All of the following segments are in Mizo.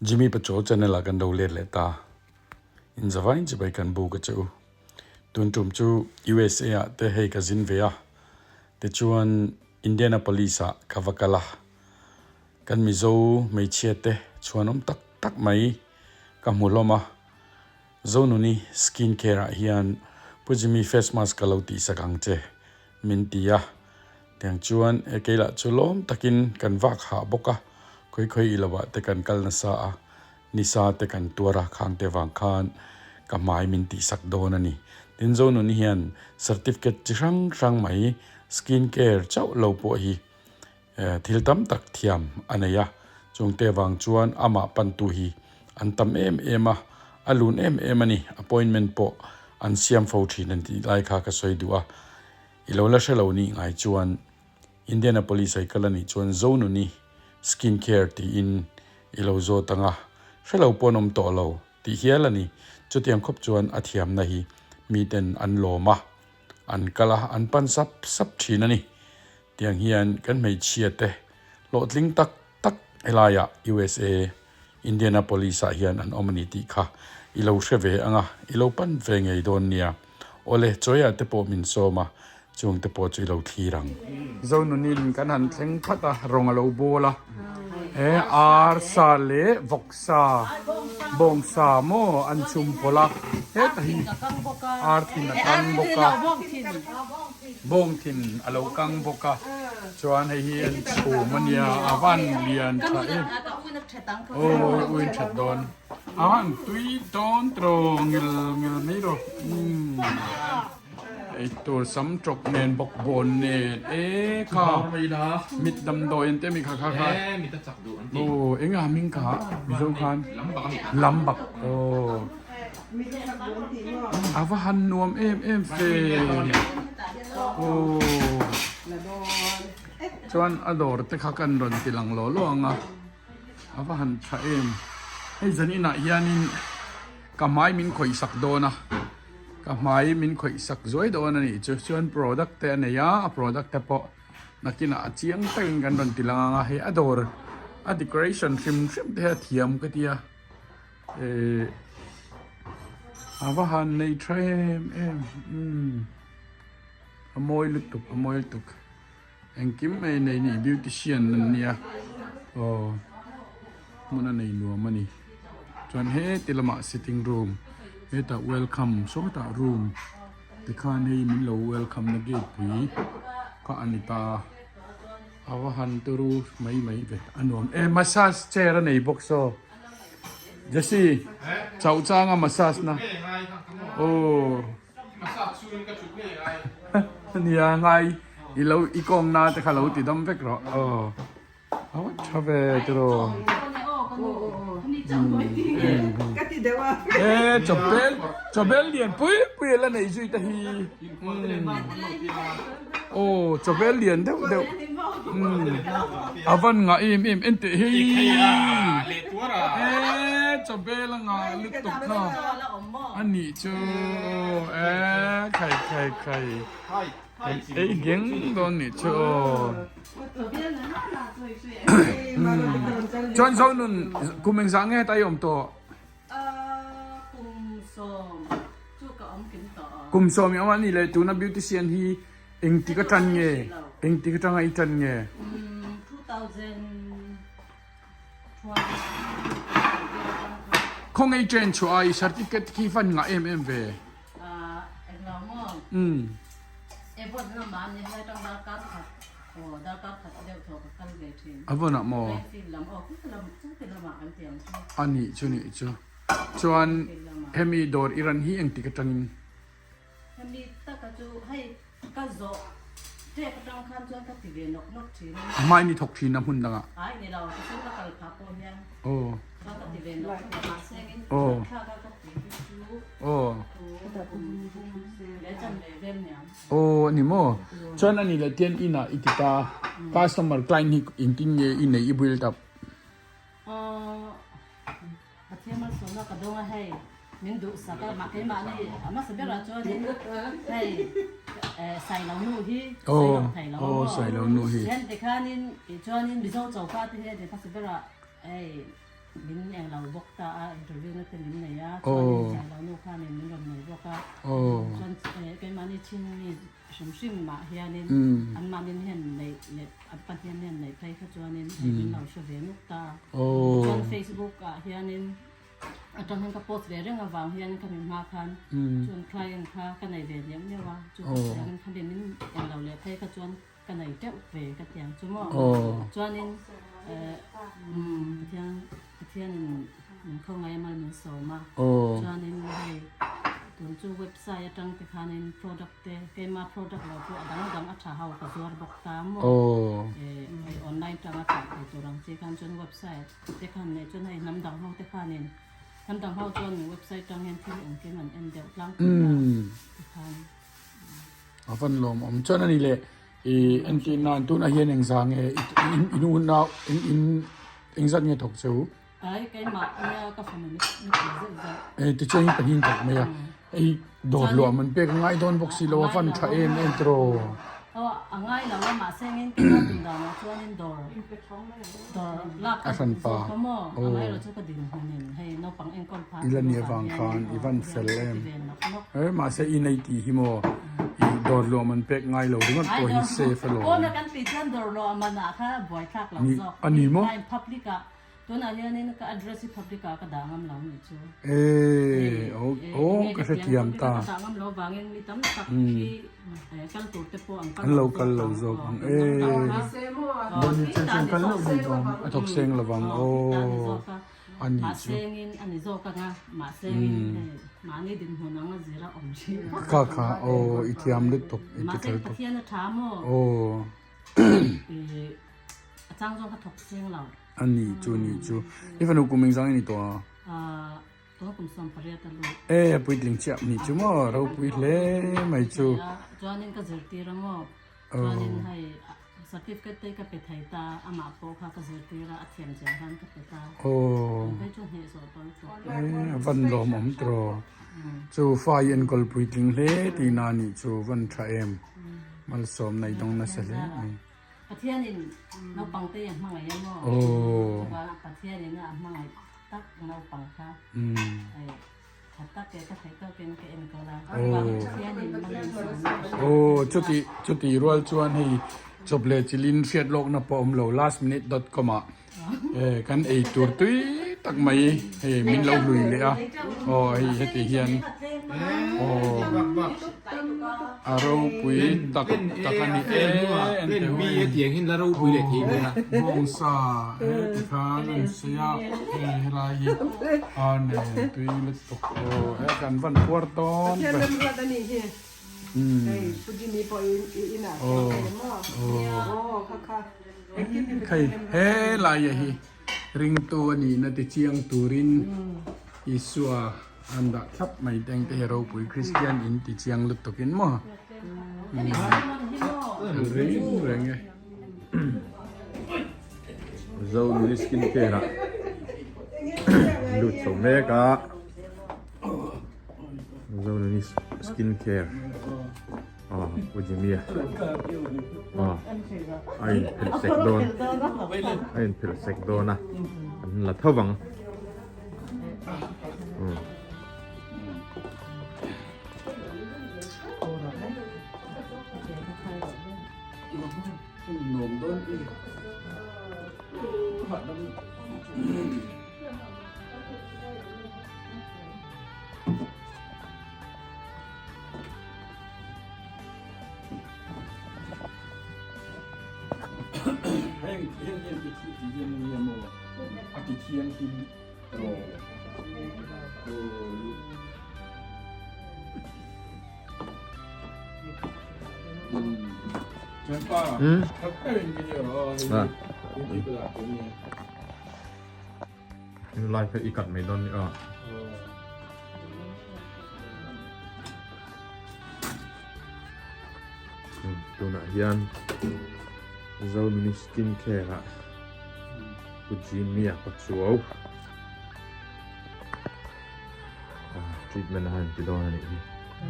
Jimmy Pachuau channel ah kan lo let leh ta. In zavain chibai kan buk a che u. Tun tum chu USA ah te hei ka zin ve a. Tichuan Indianapolis ah ka va kal a. Kan Mizo hmeichhia te chhuanawm tak tak mai ka hmu hlawm a. Zonuni skin care ah hian Pu Jimmy face mask ka lo tihsak ang che min ti a. Tiang chuan he kei lah chu lawm takin kan vak hah bawk a, khawi khawi i lovah te kan kal nasa a, nisa te kan tuar a, khang te vang khan ka hmai min tihsak dawn a ni. Tin Zonuni hian certificate chi hrang hrang mai skin care chauh lo pawh hi thil tam tak thiam a nei a, chungte vang chuan amah pantu hi an tam em em a, a lun em em a ni, appointment pawh an siam fo thin an tih lai kha ka sawi duh a, i lo la hre lo nih ngai chuan Indianapolis a i kal a nih chuan Zonuni skin care tiin i lo zawt ang a, hre lo pawh an awm tawh lo tih hial a ni, chutiang khawp chuan a thiamna hi miten an lawm a, an kal a, an pan sap sap thin a ni. Tiang hian kan hmeichhia te hlawhtling tak tak helaiah USA Indianapolis ah hian an awm a ni tih kha i lo hre ve ang a, i lo pan ve ngei dawn nia. Awle, Chawia te pawh min sawm a, chung te pawh chu i lo thlir ang. Zonunin kan han thleng phat a, rawng a lo bawl a, he arsa leh vawksa, bawngsa maw an chum pawlh a, heta hi arthin a kang bawk a. Bawng thin a lo kang bawk a, chuan hei hi an chhum a nia, a van lian tha em. Aw uin that dawn. A van tui dawn tiraw ngil ngil mai rawh. Umm ei tur sam tawk nen bawk bawn nen e kha mit damdawi an ti a mi kha kha kha. Aw eng a hming kha mizo khan lambak aw. A va han nuam em em fe aw chuan a dawr te kha kan rawn ti lang law law ang a a va han tha em hei zan inah hianin ka hmai min khawih sak dawn a ka hmai min khawih sak zuai dawn a nih chu chuan product te a nei a a product te pawh nakinah a chiang takin kan rawn ti lang ang a hei a dawr a decoration hrim hrim te hi a thiam ka tia. Eh a va han nei tha em em umm a mawi lutuk a mawi lutuk engkim mai nei ni beautician an nia aw hmun a nei nuam a ni chuan heti lamah sitting room hetah welcome sawtah room tikhan hei min lo welcome na gate pui kha a ni ta. A va han turu mai mai ve a nuam e massage chair a nei bawk saw Jesse chauh changa massage na aw nia ngai i lo i kawng na te kha lo ti dam vek rawh aw a va tha ve tiraw e chawbel chawbel lian pui pui a la nei zui te hi. Aw chawbel lian deuh deuh a van ngah em em en teh hei e chawbel a ngah lutuk kha a nih chu e khai khai khai kan ei geng dawn nih chu aw chuan Zonun kum engzah nge ta i awm tawh. Kum sawm i awm a ni le tuna beautician hi engtik atang nge engtik atanga i tan nge? Khawngaih train chhuah a i certificate khi fan ngah em em ve? Umm. A vawn ah maw? A nih chu nih chu. Chuan hemi dawr i ran hi engtik atangin? A hma in i thawk thin a hmun dangah? Aw. Aw. Aw. Aw a ni maw? Chuan a ni leh tian inah i ti ta customer client hi engtin nge i neih i build up? Aw Pathian malsawmna ka dawng a hei min duhsak a mah keimahni a hmasa berah chuanin hei Sailo nu hi Sailo thei lo a maw? Then tikhanin tih chuanin Mizo choka te hi a ni hmasa berah hei. Min eng lo bawk ta a, interview na te min nei a, chuanin Sailo nu khanin min rawn nei bawk a, chuan keimahni chhingmi hrim hrim mah hianin anmahnin hian neih leh an pahnian hian neih phei kha chuanin hei min lo hre ve nuk ta a, chuan Facebook ah hianin atang hian ka post ve reng avang hianin ka mi hma khan chuan client kha ka nei ve diam deuh a, chu ka hriangin khami min eng lo leh phei kha chuan Ka nei teuh ve ka ti ang chu maw. Chuanin Pathian Pathianin min khawngaih a mal min sawm a. Chuanin hei tun chu website atang te khanin product te keima product lo pawh a dang dang a tha ho ka zuar bawk ta maw. Hei online tanga chah thei tur ang chi khan chuan website te khan nei chuan hei hnam dang ho te khanin hnam dang ho chuan website tang hian thil engkim an en deuh tlangpui a tikhan. A van lawm awm chuan a ni le i entir nan tunah hian engzah nge in unau in in engzat nge thawk che u? Ai keimah nia ka fanu ni ni pui zeuh zeuh. E tichuan in pahnih in thawk mai a ei dawr luah man pek a ngai dawn bawk si lo a van tha em em tiraw? Aw a ngai lo a mahse engin keimah tum danah chuanin dawr dawr lak A hran pa zawk a maw a ngai lo chu ka dinhmunin hei naupang enkawl phah I la nih avang khan i van fel em. E mahse i nei tih hi maw i dawr luah man pek ngai lo ringawt pawh hi safe alawm. Pawn a kan tih chuan dawr luah man ah kha buai thlak lo zawk. A ni maw? Public ah tunah hianin ka address hi public ah ka dah ngam lo nih chu. E aw ka hrethiam ta. Ka dah ngam lo vangin mi tam tak hi kal tur te pawh an kal lo kal lo zawk ang e. Kal lo a thawk seng lovang aw. A ni chu. Mahsengin a ni zawk ang a, mahsengin hei mahni dinhmun ang a zir a awm thin. Kha kha aw i thiam lutuk i ti tel tuk. Mahse Pathian a tha maw? Aw. I a chang zawng kha thawk seng lo. A ni chu ni chu. I fanu kum engzang i ni tawh a? Tuna kum 18 a lut. E puitling chiah ni chu maw ropui hle mai chu. Chuanin ka zirtir a maw? Chuanin hei certificate te ka pe thei ta, amah pawh kha ka zirtir a, a thiam chiah khan ka pe ta. Aw. Phei chu hneh zawh tawh lutuk. E a van lawm awm tawh. Chu fa i enkawl puitling hle tihna a nih chu van tha em. Malsawm nei dawng nasa hle mai. Pathianin naupang te a hmangaih a maw? Aw. Chuvangah Pathianin a hmangaih tak naupang kha. Aw chuti chuti rual chuan hei chawp leh chilin hriat lawkna pawh awm lo last minute dot com ah eh kan ei tur tui tak mai hei min lo hlui leh a aw hei heti hian aw a ropui tak tak a ni e en teh u hei bawngsa heti khan an sawi a hei helai hi a nen tui lutuk aw he kan van puar dawn ber hei helai a hi ringtu a nihna ti chiang turin Isua an dah thlap mai te ang te hi ropui Kristian in ti chiang lutuk in maw reng reng e. Zo skin care ah lut chho mek a Zo skin care aw Pu Jimmy a aw a in phelh sek dawn a in phelh sek dawn a an la tho vang. Lai kha i cut mai dawn ni a. Tunah hian Zonuni skin care ah Pu Jimmy a Pachuau treatment a han ti dawn a nih hi.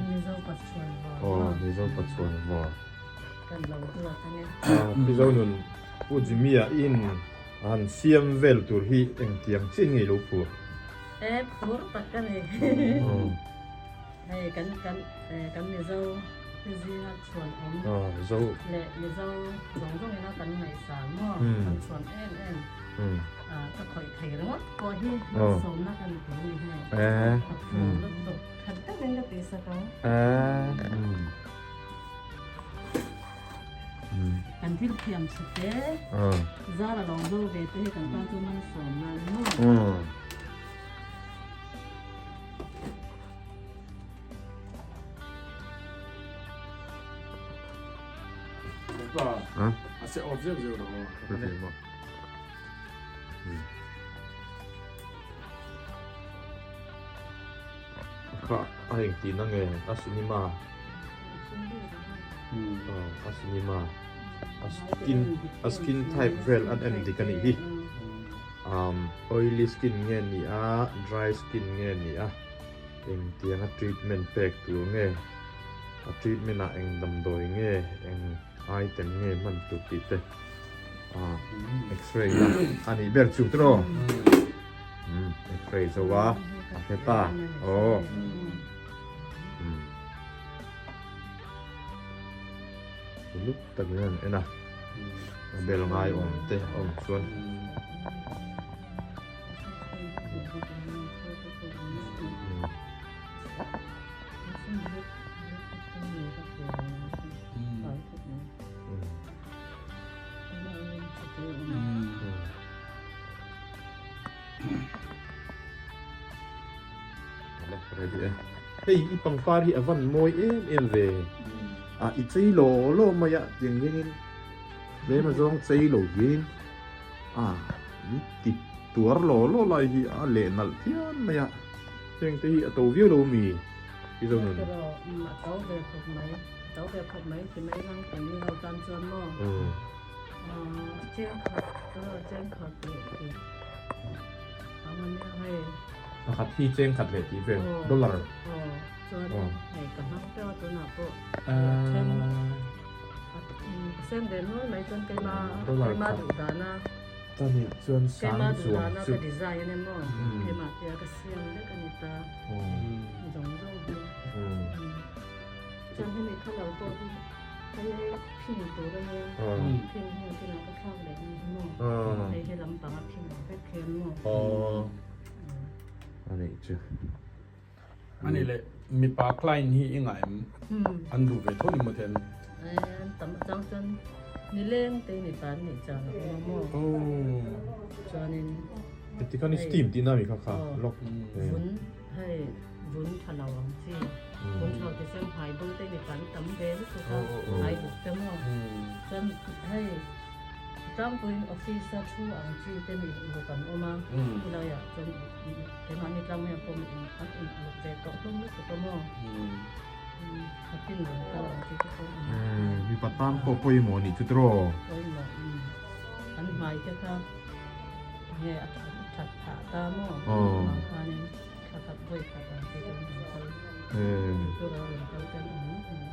Mizo Pachuan vawr. Aw Mizo Pachuan vawr. Kan lo duat a ni. Pi Zonun Pu Jimmy a in. Han siam vel tur hi engtiang chiah nge i lo phur? E phur tak ka ni. Hei kan kan kan Mizo te zinga chhuan awm leh Mizo zawng zawng ina kan ngaihsan maw kan chhuan em em ka khawih thei ringawt pawh hi malsawmna ka ni tur a ni hei. Ka phur lutuk that deuhin ka tihsak ang. Kan thil thiam chhe te, zar a lo zo ve te hi kan tan chu malsawm na ni maw? A se off zeuh zeuh rawh aw. Kha a engtihna nge a cinema a cinema a skin a skin type vel an en dik a nih hi umm oily skin nge ni a dry skin nge ni a engtianga treatment pek tur nge a treatment ah eng damdawi nge eng item nge hman tur tih te ah x-ray a a nih ber chu tiraw. Umm x-ray zo a a hre ta aw umm uluk takin an en a a bel ngai awm te a awm chuan Hei i pangpar hi a van mawi em em ve a i chei law law mai a tiang hianin tlem a zawng chei lo hian a i ti tuar law law lai hi a leh nalh phian mai a heng te hi a to viau lo mi i zo nun. A to ve khawp mai a to ve khawp mai ti mai lang kan ni ho tan chuan maw. Pakhat hi cheng khat leh tih vel dollar. Dollar khat ta nih chuan sang chuang chu. Hei hei phin tur a nia, phin hnu kinah ka thlak leh ang hi maw, hei he lampang a phin ang vek hian maw. A nih chu. A nih leh mipa client hi i ngah em? An duh ve tho ni maw then? An tam atang chuan nileng te mipa an nih chang a awm a maw. Chuanin. Heti khan i steam tihna mi kha kha lock. Vun hei vun tha lo ang chi vun tha lo ti chuan hmai bul te mi pan tam ve lutuk a hmai buk te maw chuan hei tlangpuiin office a thu ang chi te mi uluk an awm a helai ah chuan keimahni tlang hian pawh mi an in uluk ve tawh hlawm lutuk a maw khatin rawn kal ang chi te pawh mipa tan pawh pawimawh a nih chu tiraw pawimawh an hmai te kha. Nge a that phah ta maw? Amah khanin thla khat vawi khat ang te chuan an kal. Tura rawn kal te an awm nuk mai.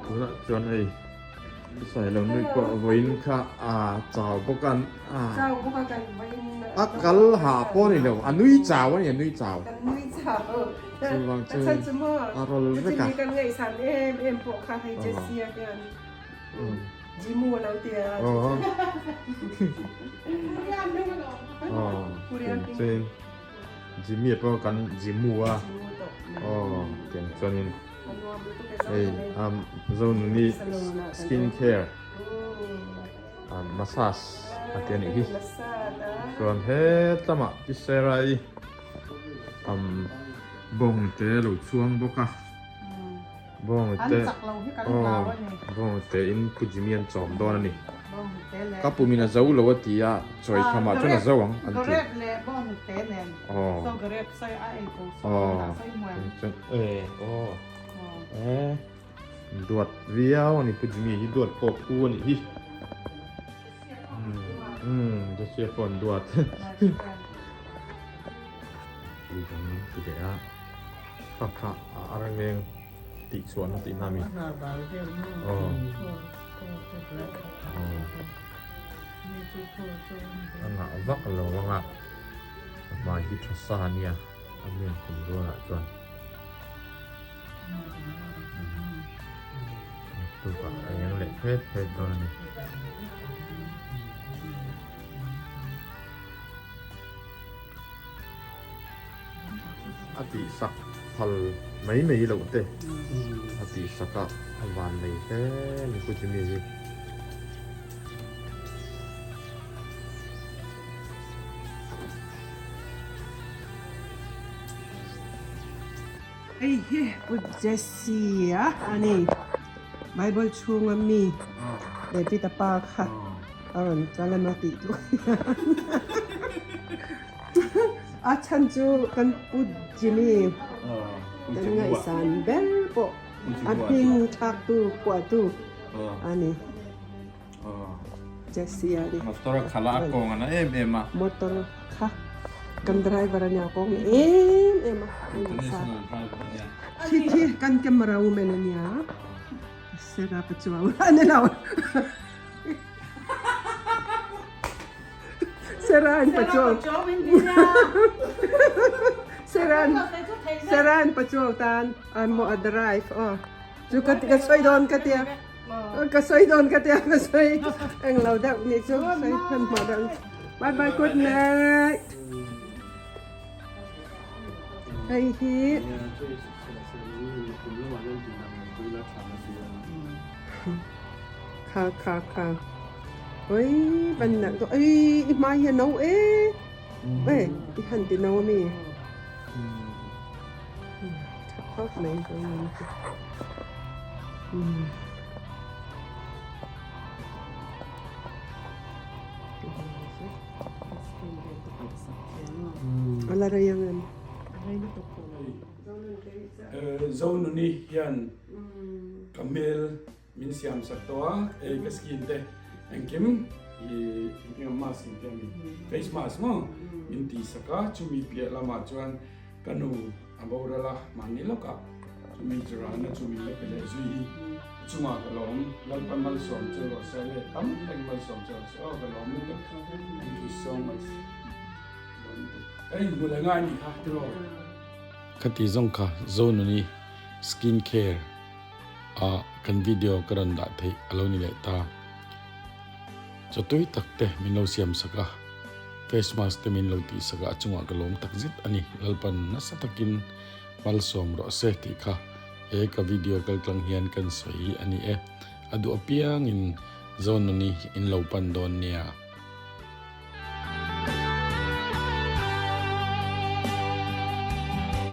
Tunah chuan hei Sailo nui pawh vawiin kha a chau bawk a. Chau bawk a kan vawiin. A kal ha pawh a ni lo, a nui chau a ni, a nui chau. Kan nui chau. Chuvang chu a rawl vek a. Chumi kan ngaihsan em em pawh kha hei Jessie-a hian. Jimu a lo ti a. Chuan Jimmy pawh kan Jimu a. Aw tiang chuanin hei Zonuni skin care massage a ti a nih hi. Chuan hetlama Tisera-i bawng te lo chhuang bawk a. Bawngte aw bawngte in Pu Jimmy an chawm dawn a ni. Ka pumin a zo lo a ti a, chawi khamah chuan a zo ang an ti. Aw aw chuan e aw e duat viau a ni Pu Jimmy hi duat pawh phu a nih hi. Umm Joshua pawh an duat. Tui kan ti leh a. Kha kha a arngeng tih chhuahna tih hna mi. Aw. Aw. A ngah vak lo ang a, a hmai hi tha sa ania a mian kum rualah chuan. Tukah a eng leh phet phet dawn a ni. A tihsak phal mai mai loh te a tihsak a a van nei hle ni Pu Jimmy hi. Hei hi Pu Jesse a ani Bible chhunga mi David a pa kha a rawn kal emaw tih chu a chhan chu kan Pu Jimmy kan ngaihsan ber pawh a hming thlaktu phuahtu a ni. Jesse a ni. Motor a khalh a, a kawng a na em em a. Motor kha kan driver a nia, a kawng na em em a. International driver a nia. Khi khi kan camera woman a nia. Sera pa chuang a ni lo. Sera an pa chuang. Sera an Sera an pa chuang tan an mo a drive aw. Chu ka ka sawi dawn ka tia. Ka sawi dawn ka tia ka sawi eng lo deuh ni chu sawi hman hmawh deuh bye bye good night hei hi kha kha kha oi ban nak to ei i hmai hi a no e ei i han ti no ami Tha khawp mai A la rei ang em? Zonuni hian ka hmel Min siam sak tawh a, hei ka skin te engkim i engkim mask in te ami face mask maw min ti sak a, chumi piah lamah chuan ka nu a boral a mahni lawkah chumi chu rana chu min la pe leh zui hi a chungah ka lawm Lalpa malsawm che rawh se leh tam takin malsawm che rawh se aw ka lawm lutuk thank you so much lawm lutuk ka inhmu leh ngai anih kha tiraw. Khati zawng kha Zonuni skin care. ah kan video ka rawn dah theih a lo ni leh ta. Chaw tui tak te min lo siam sak a, face mask te min lo tih sak a, a chungah ka lawm tak zet a ni. Lalpan nasa takin malsawm rawh se tih kha he ka video kaltlang hian kan sawi a ni e. A duh apiangin Zonuni in lo pan dawn nia.